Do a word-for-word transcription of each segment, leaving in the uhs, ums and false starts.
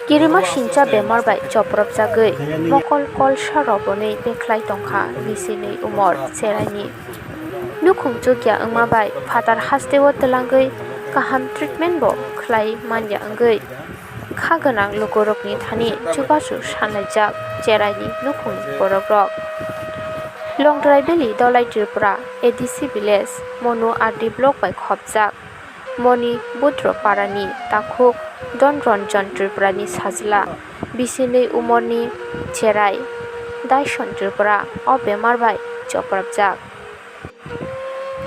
Kirimasingcha bemar bai chopropjagwi mokol kolsa robonwi bekhlai tongkha bisinwi umor cheraini. Nukhung chukya wngma bai phatar hasteo twlangwi kaham treatment bo khlai manya wngwi kha gwnang lukurokni thani chubachu sanlaijak cheraini nukhungni borokrok. Longtrai Valley Dolai Tripura A D C village Monu R D block bai khopjak. Moni Budro Parani takhuk Don Ranjan Tripurani sajla bisinwi umorni cherai Daison Tripura o bemar bai chopropjak.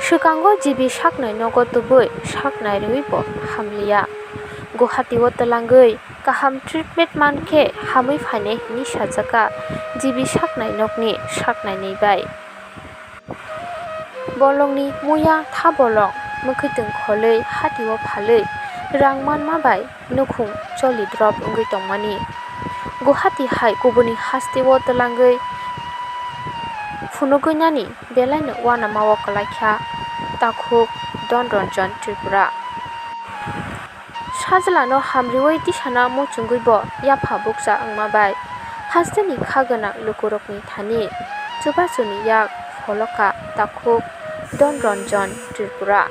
Swkango G B saknai nogo tubui saknai rwui bo hamliya. Guwahati o twlangwi kaham treatment mankhe hamwi phainai hwnwi sajaka G B saknai nokni saknai nwi bai. Bolongni muya tha bolong mwkhwtwng kholwi hatio phalwi rang manma bai nukhung choli drop wngwi tongmani. Guwahati hai kubuni hasteo twlangwi phunugwinani belaino uanama o kwlaikha takhuk Don Ranjan Tripura. Sajlano hamriui tisana muchungui bo yapha bukcha wngma bai hasteni kha gwnang lukurokni thani chubachuni yak pholoka takhuk Don Ranjan Tripura.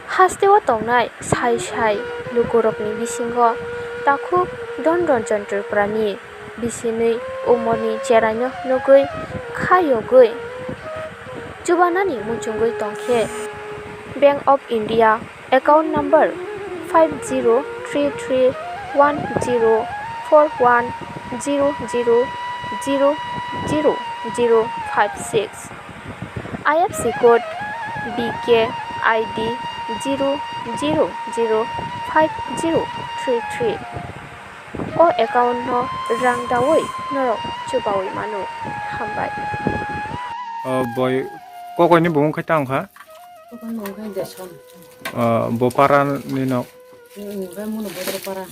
Hasteo tongnai sai sai lukurokni bisingo takhuk Don Ranjan Tripurani bisinwi umorni cheraino nugwi kha yogwi chubanani muchungwi tongkhe Bank of India account number five zero three three one zero four one zero zero zero zero zero five six, I F S C code B K I D zero zero zero five zero three three. O account no rang daui norok chubaui mano. Hambai. O boi kokoini bumung khai tang kha? Kokoini bumung khai Deson. O bo para ni nok? Hmm, bai muno bodro para.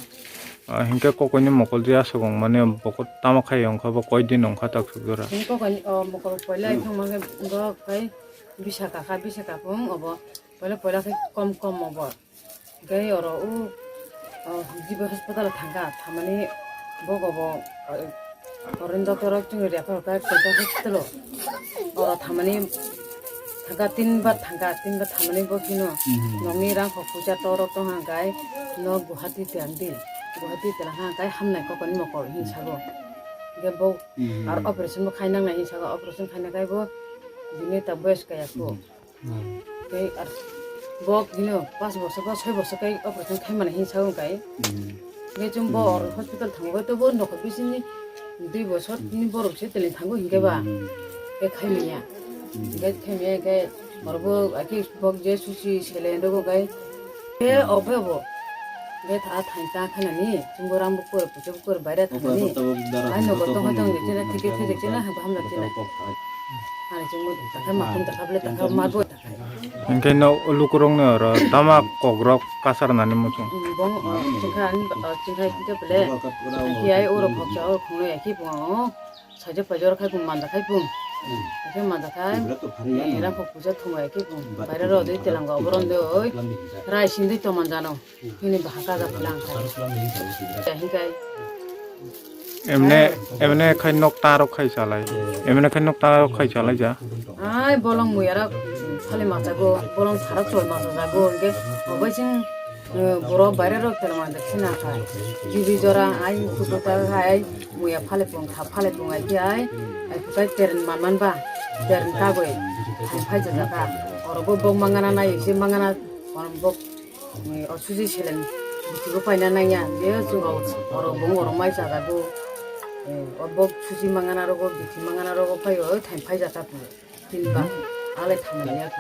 O hinkhe kokoini mokol je aswk wng mani bokol tamo khai wng kha bo koi din wng kha tak suk jora? Hini kokoini o mokol poila hmm. Thang mangkhe bo khai bisa kakha bisa kaphung obo poila poila khai kom kom obo. Gai oro u, o, G B hospital thangkha, thamani bogo bo, o, foreign doctor rok chwngno refer kha, K K hospital o. Oro thamani thangkha, tin bar thangkha, tin bar thamani bo kheno nokni rang kok puja torok tongkha, gai no Guwahati tiang di, Guwahati tiang ha, gai hamnai kokoni mokol hin sago. Ge bo ar operation bo khainang nai hin sago, operation khaina gai bo bini ta boyes kaya ko. Tei ar bok hino pas bosor ba soi bosor kai operation khai mani hin sa wng kai. Hingke chwng bo oro hospital thango bai to bo nokho bisini dui bosor ni borok se tele thango hingke ba. Ke khai manya. Hingke khai manya hingke oro bo aki bok je susi sele ndo kai. Ke obe bo. Ke tha thain ta khanani chwng bo rang bo kor puchuk kor baira thanani. Ai nogo tong tong de chena thike thike chena hamla chena. Ani chwng bo takha makhum takha ble takha ma bo. Hingke no lukurokni oro tama kokrok kasarnani muchung. Bong, o, chingkha, o, chingkha hingke bele. Hingke ai oro khoksa, oro khongnoi hingke bong, o, saija paijor khai bong manja khai bong. Hingke manja khai, ira kok puja thumai hingke bong. Baire ro dei telang go, oboron dei, oi. Rai sindui to manjano. Hini bahaka da pulang khai. Hingke. Emne, emne khai nok tarok khai chalai. Emne khai nok tarok khai chalai ja. Ai, bolong muya rok phali machago, bolong tharok chol machajago, hingke obai sing, eh, borok baire rok tela manja khina khai. Jibi jora ai, kukuta hai, muya phali pung, tha phali pung ai khe ai, ai kukai teren manman ba, teren kagoi, hai phai jajaka. Oro bo bok mangana nai, se mangana, oro bok, eh, o suji selen, bithi bo paina nangya, je chwng oro bong oro mai chajago. Eh, o bok suji mangana rogo, bithi mangana rogo phai, oi thain phai jata. Tin ba, ale thamani ya.